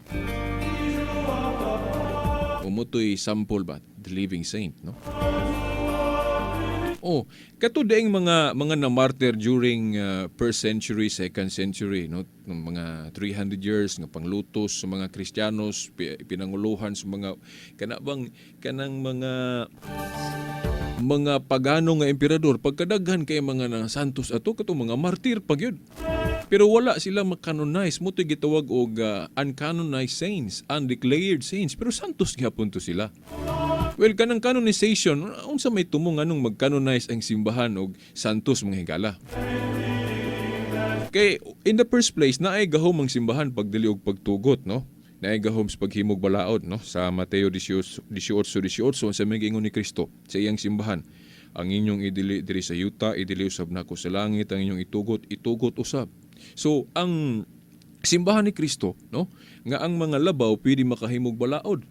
Mao to'y sample ba, the living saint, no? Oh, kato diing mga na-martyr during first century, second century, no, ng mga 300 years nga panglutos sa mga Kristiyanos, pinanguluhan sa mga kana bang kanang mga pagano nga emperador, pagkadaghan kay mga na santos ato, kato mga martir pa gyud. Pero wala sila makanonize mo, gitawag og uncanonized saints, undeclared saints, pero santos gyapon to sila. Well, kanang canonization, unsa may tumo, nganong mag-canonize ang simbahan og santos, mga higala? Kay in the first place, naay gahom ang simbahan pagdili og pagtugot, no? Naay gahom sa paghimog balaod, no? Sa Mateo 18 18, sa may giingon ni Kristo sa iyang simbahan: "Ang inyong idili diri sa yuta, idili usab nako sa langit, ang inyong itugot, itugot usab." So, ang simbahan ni Kristo, no? Nga ang mga labaw pwede makahimog balaod.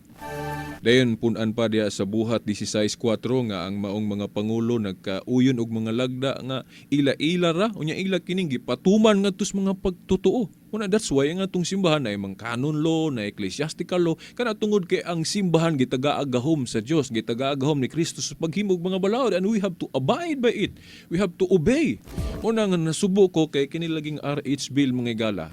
Dayon pun-an pa diha sa Buhat 16:4 nga ang maong mga pangulo nagkauyon og mga lagda nga ila-ila ra, unya ila kining gipatuman ngadto sa mga pagtutoo. Una, that's why ang atong simbahan ay mang canon law na ecclesiastical law kana, tungod kay ang simbahan gitagaag gahom sa Dios, gitagaag gahom ni Kristo sa paghimog mga balaod, and we have to abide by it. We have to obey. Una nga nasubo ko kay kini laging RH bill, mga higala.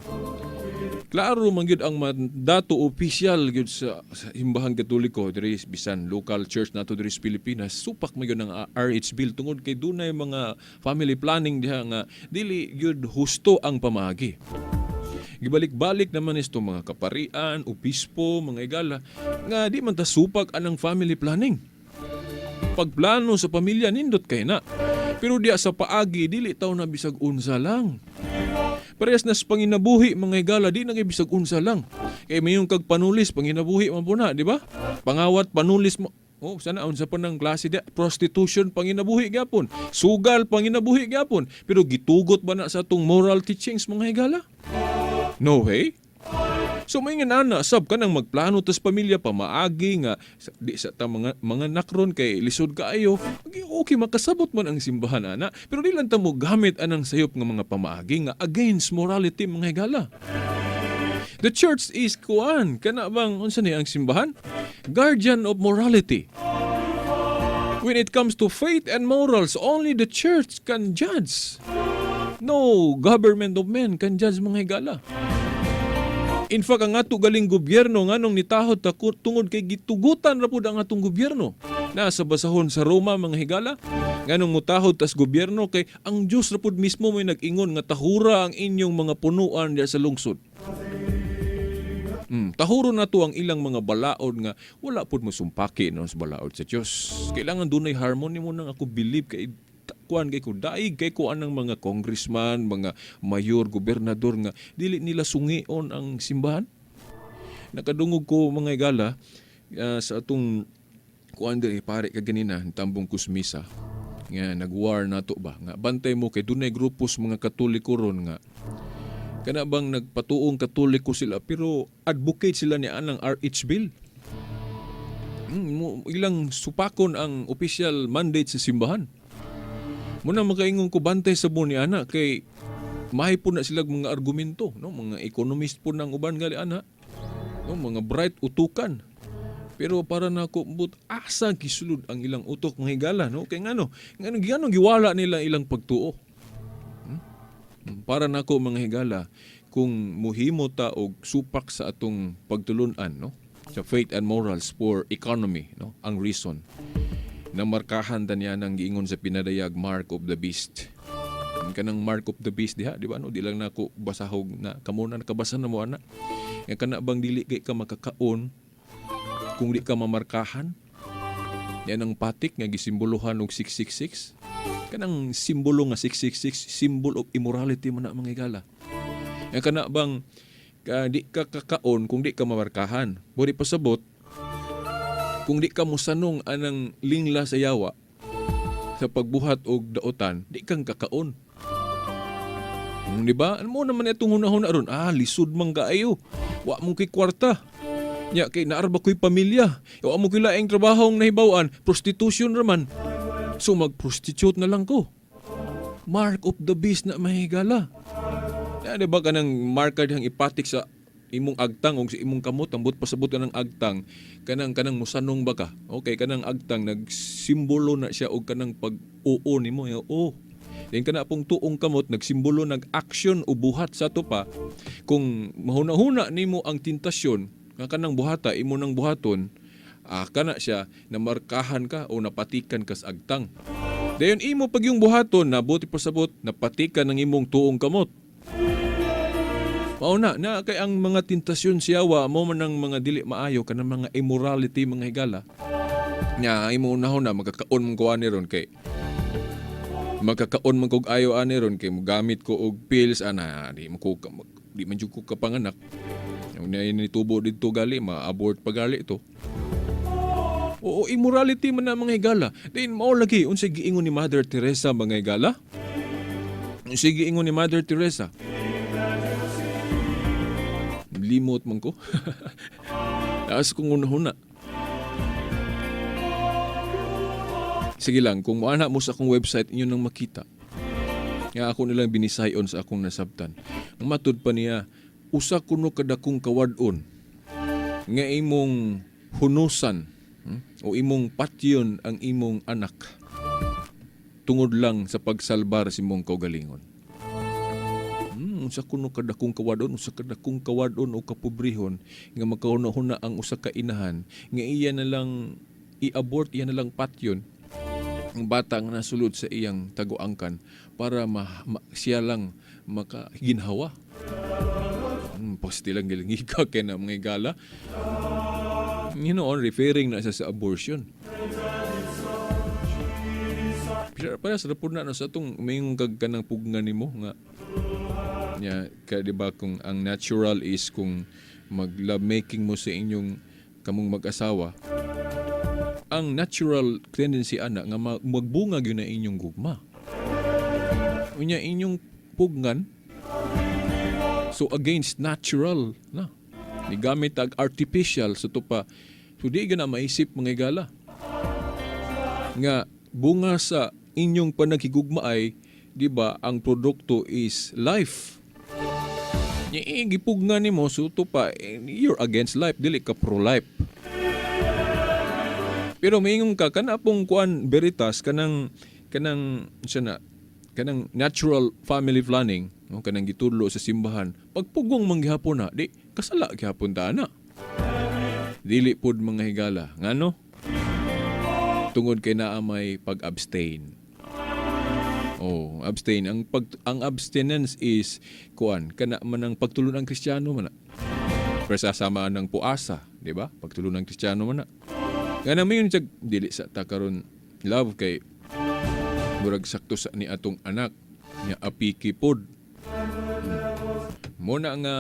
Klaro man gyud ang mandato opisyal gyud sa Simbahang Katoliko diri, bisan local church nato diri sa Pilipinas, supak man gyud ang RH bill tungod kay dunay mga family planning diha nga dili gyud husto ang pamaagi. Gibalik-balik naman isto mga kaparian, obispo, mga higala, nga di man ta supak anang family planning. Pagplano sa pamilya, nindot kay na. Pero diya sa paagi, dili taw na bisag unsa lang. Parehas na sa panginabuhi, mga higala, di na kay bisag unsa lang. Kay mayong kag panulis, panginabuhi man po na, di ba? Pangawat, panulis mo. Oh, sana unsa pa ng klase di prostitution, panginabuhi gyapon. Sugal, panginabuhi gyapon. Pero gitugot ba na sa atong moral teachings, mga higala? No way. So may nga nana sab kanang magplano tas pamilya pamaagi nga di sa ta mga nakron kay lisod kaayo. Okay, makasabot man ang simbahan ana, pero di lang ta mo gamit anang sayop nga mga pamaagi nga against morality, mga higala. The church is kuan kana bang, unsa ni ang simbahan? Guardian of morality. When it comes to faith and morals, only the church can judge. No government of men can judge, mga higala. In fact, ang ato galing gobyerno, nganong nitahod ta tungod kay gitugutan ra pud ang atong gobyerno. Nasa basahon sa Roma, mga higala, nganong mutahod tas gobyerno kay ang Dios ra pud mismo may nag-ingon nga tahura ang inyong mga punuan diya sa lungsod. Tahuro na to ang ilang mga balaod nga wala pud mo sumpaki, no, sa balaod sa Dios. Kailangan dunay harmony mo nang ako believe kay kuan kay ko daig kay kuan ng mga congressman, mga mayor, gobernador nga dili nila sungion ang simbahan. Nakadungog ko, mga higala, sa atong kuan diri, pare kaganina tambong kusmisa nga nagwar nato ba nga bantay mo kay dunay grupo sa mga Katoliko ron nga kana bang nagpatuong Katoliko sila pero advocate sila ni anang RH bill. Ilang supakon ang official mandate sa simbahan. Muna makaingon ko, bantay sa ni ana kay mahay po na sila mga argumento, no? Mga economist po ng uban gali ana, no? Mga bright utukan. Pero para na ko but asa gisulod ang ilang utok, mga higala, no? Kay ngano giwala nila ilang pagtuo? Para nako, mga higala, kung muhimo ta og supak sa atong pagtulunan, no? Sa faith and morals for economy, no? Ang reason na markahan ta niya ng giingon sa pinadayag, mark of the beast. Kanang mark of the beast diha, di ba, no? Di lang nako basahog na kamo na nakabasa na mo ana. Nga kana bang dili kay ka makakaon kung di ka mamarkahan. Yan ang patik nga gisimbolohan og 666. Kanang simbolo nga 666, symbol of immorality man na, mga higala. Nga kana bang Ka di ka kakaon kung di ka mamarkahan. Buri pasabot kung di ka mosanong anang lingla sa yawa sa pagbuhat og daotan, di kang kakaon. Di ba? Ano mo naman itong hunahuna ron? Ah, lisod man kaayo. Wa mo kay kwarta. Nya kay naarba ko'y pamilya. Wa mo ko'y laing trabaho ang nahibaw-an, prostitution raman. So mag-prostitute na lang ko. Mark of the beast na, mga higala. Ya, di ba kanang marker dihang ipatik sa imong agtang o sa imong kamot, ang buot pasabot ka ng agtang, kanang musanong ba ka? Okay, kanang agtang nagsimbolo na siya og kanang pag-oo nimo, ya, oo. Then kana pong tuong kamot nagsimbolo nag action o buhat sa ato pa kung mahuna-huna nimo ang tentasyon nga kanang buhata imo nang buhaton, ah, kana siya namarkahan ka o napatikan ka sa agtang. Dayon imo pag yung buhaton na buti pasabot napatikan ang imong tuong kamot. Mao na na kay ang mga tentasyon siyawa mo man ang mga dili maayo, kanang mga immorality, mga higala. Nya imo unahon na magkakaon man ko ani ron kay magkakaon man kog ayo ani ron kay mogamit ko og pills ana, di man jud ko kapanganak. Unya ni tubo didto gali ma-abort pa gali to. Oo, immorality man na, mga higala. Then mao lagi unsay giingon ni Mother Teresa, mga higala? Unsay giingon ni Mother Teresa? Limot man ko. Taas kong unahuna. Sige lang, kung moana mo sa akong website, inyo nang makita. Nga ako nilang binisayon sa akong nasabtan. Ang matud pa niya, usa kuno kadakong kawad-on nga imong hunusan, o imong patyon ang imong anak tungod lang sa pagsalbar sa imong kaugalingon. Unsa kuno kadakong kawadon, usa kadakong kawadon o kapobrehon nga makahuna-huna ang usa ka inahan nga iya na lang i-abort, iya na lang patyon ang bata nga nasulod sa iyang taguangkan para siya lang makaginhawa. Pastilang gilingiga kay na, mga higala. Referring na siya sa abortion. Pero para sa rapod na no, sa atong mayong kag kanang pugnan nimo nga nya kay di ba kung ang natural is kung mag love making mo sa inyong kamong mag-asawa, ang natural tendency ana nga magbunga gyud na inyong gugma, unya inyong pugnan. So against natural na ni gamit ag artificial sa tupa. So di gyud na maisip, mga higala, nga bunga sa inyong panaghigugma ay, di ba, ang produkto is life. Nya eh, gipugnan nimo so pa eh, you're against life, dili ka pro life. Pero maingon ka kana pong kuan veritas kanang siya na kanang natural family planning, no, kanang gitudlo sa simbahan, pagpugong man gihapon na, di kasala gihapon ta ana. Dili pud, mga higala. Ngano? Tungod kay naa may pag-abstain. Oh, abstain. Ang abstinence is kuan kana man ang pagtulon ang Kristiyano man na. Pero sasama ng puasa, di ba? Pagtulon ng Kristiyano man na. Nga naman yun, dili sa ta karon, love, kay murag sakto sa ni atong anak nya apiki pod. Mo na nga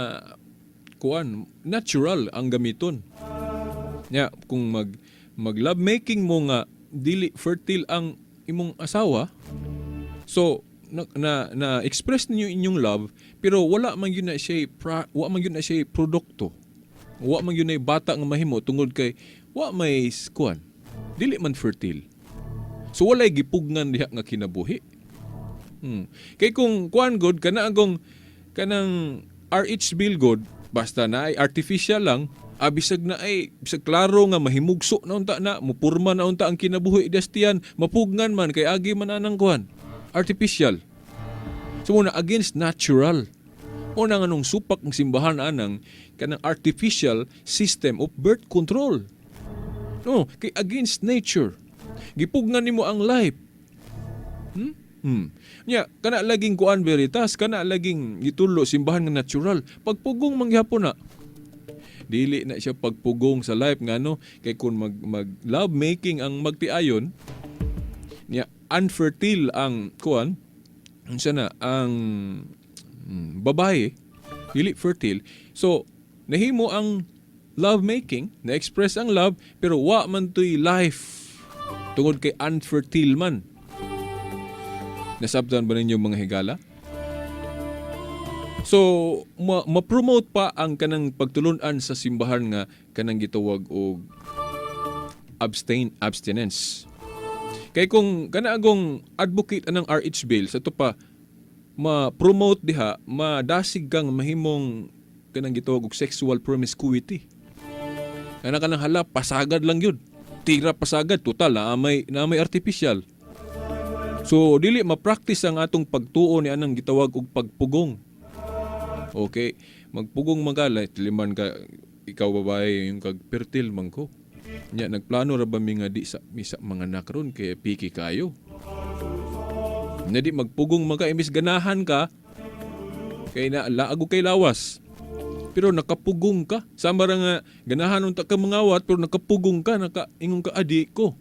kuan natural ang gamiton. Nya kung mag mag love making mo nga dili fertile ang imong asawa, so na express ninyo inyong love pero wa man gyud na siya produkto. Wa man gyud na bata nga mahimo tungod kay wa may kuan. Dili man fertile. So walay gipugnan diha nga kinabuhi. Kay kung kuan god kana agong kanang RH bill god basta na ay artificial lang, ah, bisag na ay bisag klaro nga mahimugso na unta na mupurma na unta ang kinabuhi dastiyan, mapugnan man kay agi man anang kuan artificial. So muna against natural. Una nga nung supak ng simbahan anang kanang artificial system of birth control. No, kay against nature. Gipugnan nimo ang life. Nya, kana laging kuan veritas, kana laging gitulo simbahan nga natural. Pagpugong man gihapon na. Dili na siya pagpugong sa life, ngano kay kung mag, mag love making ang magtiayon nya unfertile ang kuan unsa na ang babae. Dili fertile. So nahimo ang love making, na-express ang love, pero wa man to'y life tungod kay unfertile man. Nasabtan ba ninyo, mga higala? So, ma-promote pa ang kanang pagtulunan sa simbahan nga kanang gitawag og abstinence. Kay kung kana agong advocate anang RH bill sa to pa ma-promote diha, madasig kang mahimong kanang gitawag og sexual promiscuity. Kana kanang hala pasagad lang yun. Tira pasagad total na may artificial. So dili ma-practice ang atong pagtuo ni anang gitawag og pagpugong. Okay, magpugong magala, liman ka ikaw babae yung kag fertile man ko. Nya nagplano ra ba mi nga di sa misa mga anak ron kay piki kayo. Nya di magpugong man ka, imbis ganahan ka kay na laago kay lawas. Pero nakapugong ka. Sama ra nga ganahan unta ka mangawat pero nakapugong ka, nakaingon ka adi ko.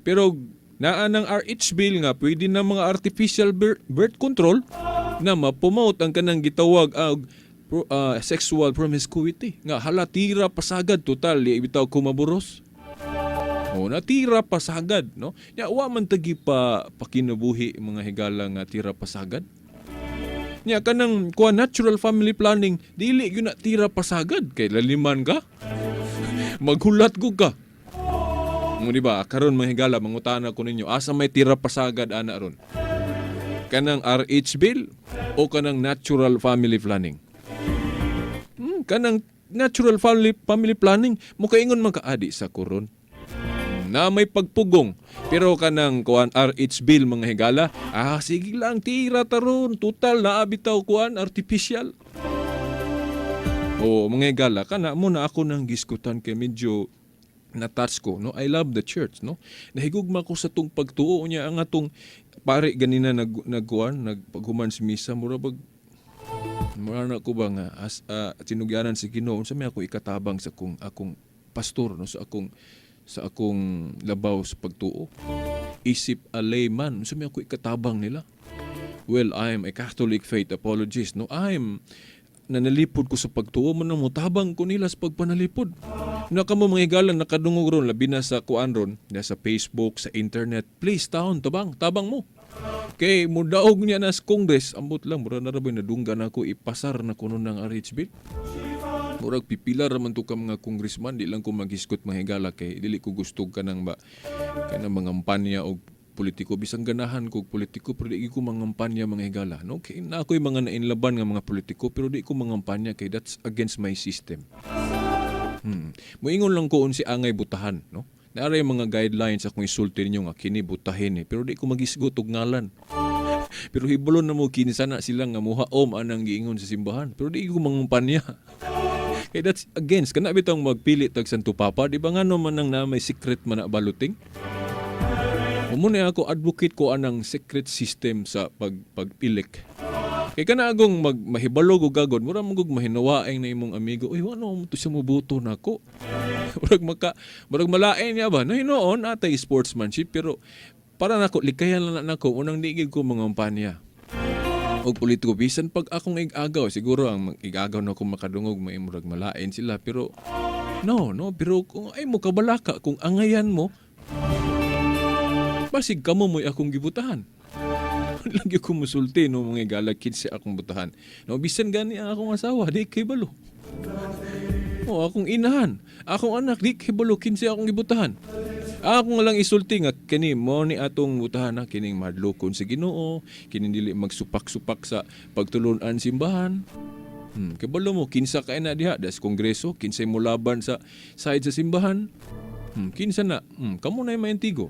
Pero naa ng RH bill nga pwede na mga artificial birth control na ma-promote ang kanang gitawag og sexual promiscuity nga hala tira pasagad, total di bitaw ko maburos. O natira pasagad, no? Nya wa man tagi pa pakinabuhi, mga higala, nga tira pasagad. Nya kanang kuha natural family planning, dili gyud na tira pasagad kay laliman ka. Maghulat gud ka. Mo di ba karon, mga higala, mangutana ko ninyo, asa may tira pasagad ana ron? Kanang RH bill o kanang natural family planning? Kanang natural family family planning mukaingon man ka adi sa kuron na may pagpugong, pero kanang kuan RH bill, mga higala, sige lang, tira taron, total naa bitaw kuan artificial. O mga higala, kana mo na ako nang giskutan kay medyo na-touch ko, no? I love the church, no? Nahigugma ko sa tong pagtuo niya. Ang atong pare ganina nagkuan nagpaghuman sa misa, mura bag mura na ko ba nga as tinugyanan si Ginoo, unsa may ako ikatabang sa akong akong pastor, no, sa akong labaw sa pagtuo isip a layman, unsa may ako ikatabang nila? Well, I'm a Catholic faith apologist, no? I'm nanalipod ko sa pagtuo man, mo tabang ko nila sa pagpanalipod. Na kamo, mga higalan, nakadungog ron, labi na sa kuan ron, na sa Facebook, sa internet, please taon tabang tabang mo. Kay mudaog niya na sa Congress, ambot lang mura na ra ba nadunggan ako ipasar na kuno ng RH bill. Murag pipila ra man to ka mga congressman, di lang ko maghisgot, mga higala, kay dili ko gusto kanang ba kanang mangampanya og politiko, bisan ganahan ko og politiko pero di ko mangampanya, mga higala, no? Kay na ako'y mga nainlaban nga mga politiko pero di ko mangampanya kay that's against my system. Moingon lang ko unsi angay butahan, no? Naa ray mga guidelines akong isulti ninyo nga kini butahin eh, pero di ko magisgot og ngalan. Pero hibalon na mo kinsa na sila nga muhaom anang giingon sa simbahan. Pero di ko mangampanya. Kay that's against kana bitong magpili tag Santo Papa, di ba, ngano man nang na may secret man na balloting? Mo na ako advocate ko anang secret system sa pagpilik. Kay kana agong mag mahibalo og gagod, mura man gug mahinawaeng na imong amigo. "Uy, ano mo to siya moboto nako?" Murag maka murag malain niya ba? No, hinuon atay sportsmanship, pero para nako likayan lang na nako unang di gid ko mangampanya og politiko bisan pag akong igagaw. Siguro ang igagaw na ako makadungog may murag malain sila, pero no, no, pero kung ay mo kabalaka kung angayan mo, basig kamo mo'y akong gibutahan. Lagi ko musulti, no, mga higala, kinsa akong butahan, no? Bisan gani ang akong asawa di kay balo o akong inahan, akong anak, di kay balo kinsa akong gibutahan. Ako nga lang isulti nga kini mo ni atong butahan na kining mahadlokon sa Ginoo, kining dili magsupak-supak sa pagtulunan simbahan. Kabalo mo kinsa kay na diha das kongreso, kinsay mo laban sa side sa simbahan. Kinsa na? Kamo na maintigo.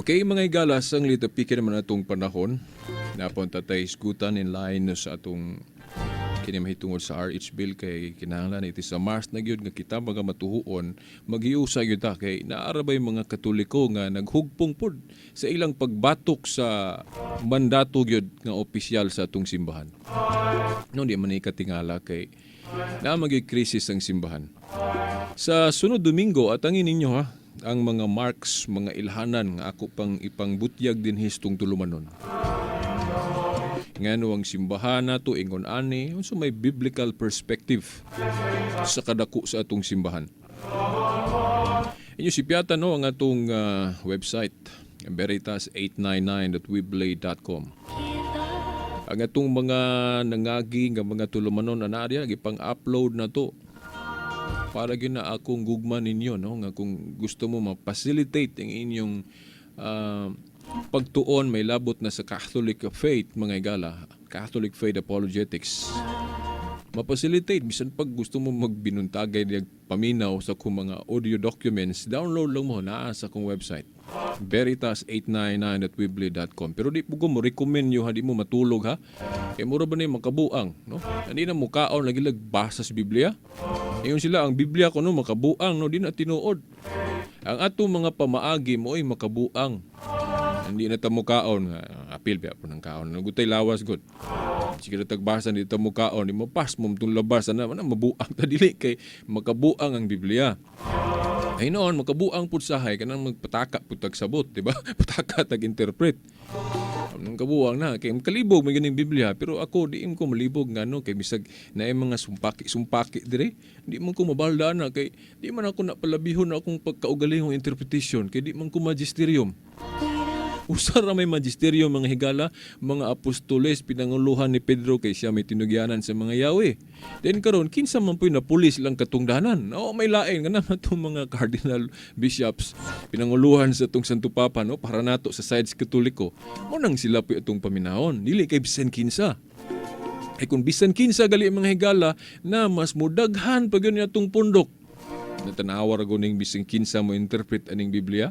Okay, mga higala, sang litapiki naman atong panahon. Napunta tayo isgutan in line sa atong kini mahitungod sa RH bill kay kinahanglan iti sa Mars na gyud nga kita mga matuhuon maghiusa gyud ta kay naara bay mga Katoliko nga naghugpong pod sa ilang pagbatok sa mandato gyud nga opisyal sa atong simbahan. No, di man ni katingala kay naa magyud krisis ang simbahan. Sa sunod Domingo, atangin ninyo ha, ang mga marks, mga ilhanan nga ako pang ipangbutyag din histong tulumanon. Ngano ang simbahan nato ingon ani, unsa may biblical perspective sa kadako sa atong simbahan. Inyo sipyata no ang atong website veritas899.weblay.com. Ang atong mga nangagi nga mga tulumanon na naariya gipang-upload na to para gyud na akong gugma ninyo, no, nga kung gusto mo ma-facilitate ang inyong pagtuon may labot na sa Catholic faith, mga igala, Catholic faith apologetics, ma-facilitate bisan pag gusto mo magbinuntagay niyag paminaw sa kung mga audio documents, download lang mo naa sa kong website veritas899@weebly.com. Pero di po ko mo recommend nyo ha, di mo matulog ha, kay mura ba na yung makabuang, no, hindi na mukaon lagi basa sa Biblia. Ingon sila ang Biblia kuno makabuang, no, di na tinuod. Ang atong mga pamaagi mo ay makabuang, hindi na ta mukaon. Apil biya po ng kaon, nagutay lawas gud. Sige na tagbasa dito mukaon, di mo pas mo itong labas na, na mabuang ta, dili kay makabuang ang Biblia. Ay noon, makabuang pud sahay kanang magpataka pud tag sabot, di ba? Pataka tag interpret. Nang kabuang na kay kalibog may ganing Biblia, pero ako di ko malibog ngano kay bisag naay mga sumpaki sumpaki dire, di man ko mabalda na kay di man ako napalabihon na akong pagkaugalingong interpretation kay di man ko magisterium. Usa ra may magisterium, mga higala, mga apostoles pinanguluhan ni Pedro kay siya may tinugyanan sa mga yawi. Then karon kinsa man po'y napulis lang katungdanan. Oo, may lain nga naman itong mga cardinal bishops pinanguluhan sa itong Santo Papa, no, para nato sa sides Katoliko. Mo nang sila po itong paminahon. Dili kay bisan kinsa. Ay kung bisan kinsa gali mga higala na mas mudaghan pag yun atong pundok. Natanawa ra guning bisan kinsa mo interpret aning Biblia.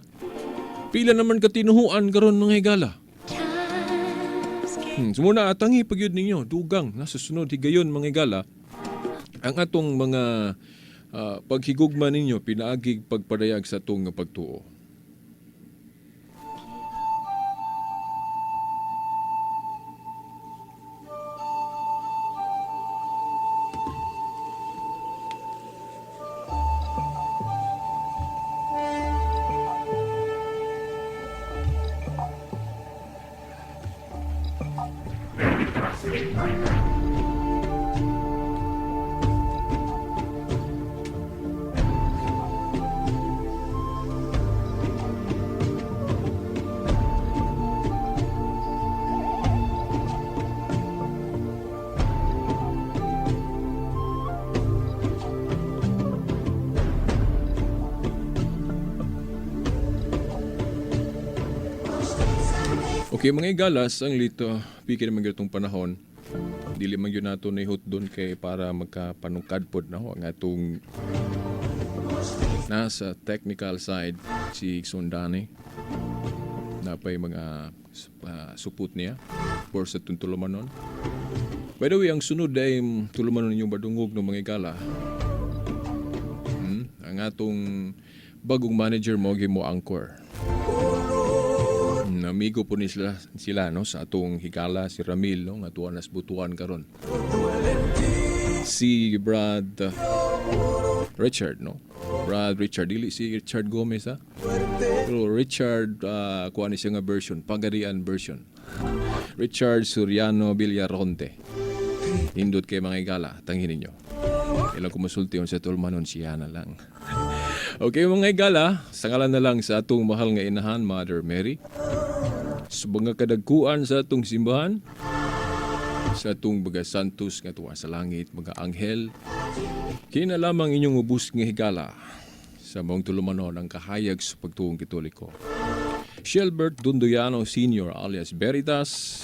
Pila naman katinuhuan karon, mga higala. Sumuna atangi pag yun ninyo, dugang nasa sunod higayon, mga higala, ang atong mga paghigugma ninyo pinaagig pagpadayag sa atong pagtuo. Okay, mga igalas, ang lito, piki naman gyud panahon. Dili man gyud nato ni doon kay para magkapanungkad pod na ho ang atong nasa technical side si Sundani. Napay mga supot niya for sa tuntulumanon. By the way, ang sunod ay tulumanon ninyong badungog ng mga igala. Ang atong bagong manager mo mo anchor. Amigo po ni sila, no, sa atong higala si Ramil, no, nga tuwa nas butuan karon. Si Brad Richard, no. Brad Richard, dili si Richard Gomez ha. Pero Richard kuha ni siya nga version, Pagadian version. Richard Suriano Villaronte. Hindot kay mga higala, tanghin ninyo. Ilang kumusulti sa tulmanon siya na lang. Okay mga higala, sa ngalan na lang sa atong mahal nga inahan, Mother Mary, sa mga kadagkuan sa atong simbahan, sa atong mga santos nga tuwa sa langit, mga anghel, kina lamang inyong ubos nga higala sa maong tulumanon ang kahayag sa pagtuong Katoliko. Shelbert Dunduyano Sr. alias Veritas,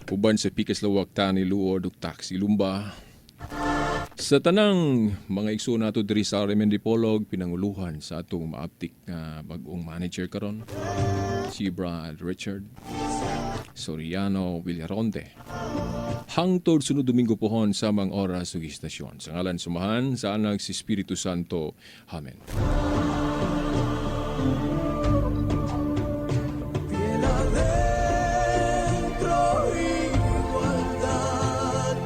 uban sa Pikas Lawak Tani Luod ug Taxi Lumba, Sa tanang mga igsoon nato diri sa RMN Dipolog, pinanguluhan sa atong maaptik nga bag-ong manager karon, si Brad Richard Soriano Villaronte. Hangtod sunod Domingo pohon samang oras ug istasyon. Sa ngalan sa Amahan, sa Anak, sa Espiritu Santo. Amen. Piel adentro, igualdad.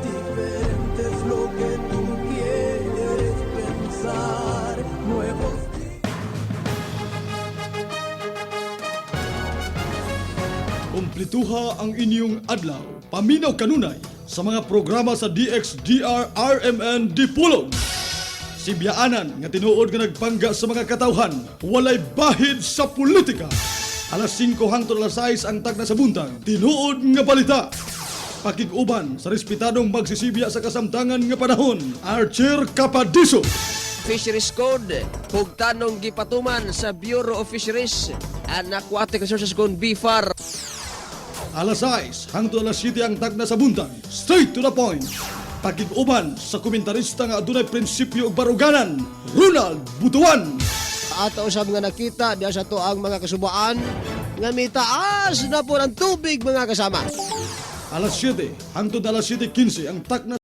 Diferente es lo que tú quieres pensar. Nuevos días. Kumplituha ang inyong adlaw. Paminaw kanunay sa mga programa sa DXDR RMN Dipolog. Sibyaanan nga tinuod nga nagpangga sa mga katawhan, walay bahid sa politika. Alas 5 hangtod alas 6 ang tagna sa buntag, tinuod nga balita. Pakig-uban sa respetadong magsisibya sa kasamtangan nga panahon, Archer Capadiso. Fisheries Code, hugtanong gipatuman sa Bureau of Fisheries and Aquatic Resources Code BFAR. Alas 6 hangtod alas 7 ang tagna sa buntag. Straight to the point. Pakig-uban sa komentarista nga adunay prinsipyo ug baruganan, Ronald Butuan. Ato usab nga nakita diha sa to ang mga kasubaan nga mitaas na po ng tubig, mga kasama. Alas 7 hangtod alas 7:15 ang takna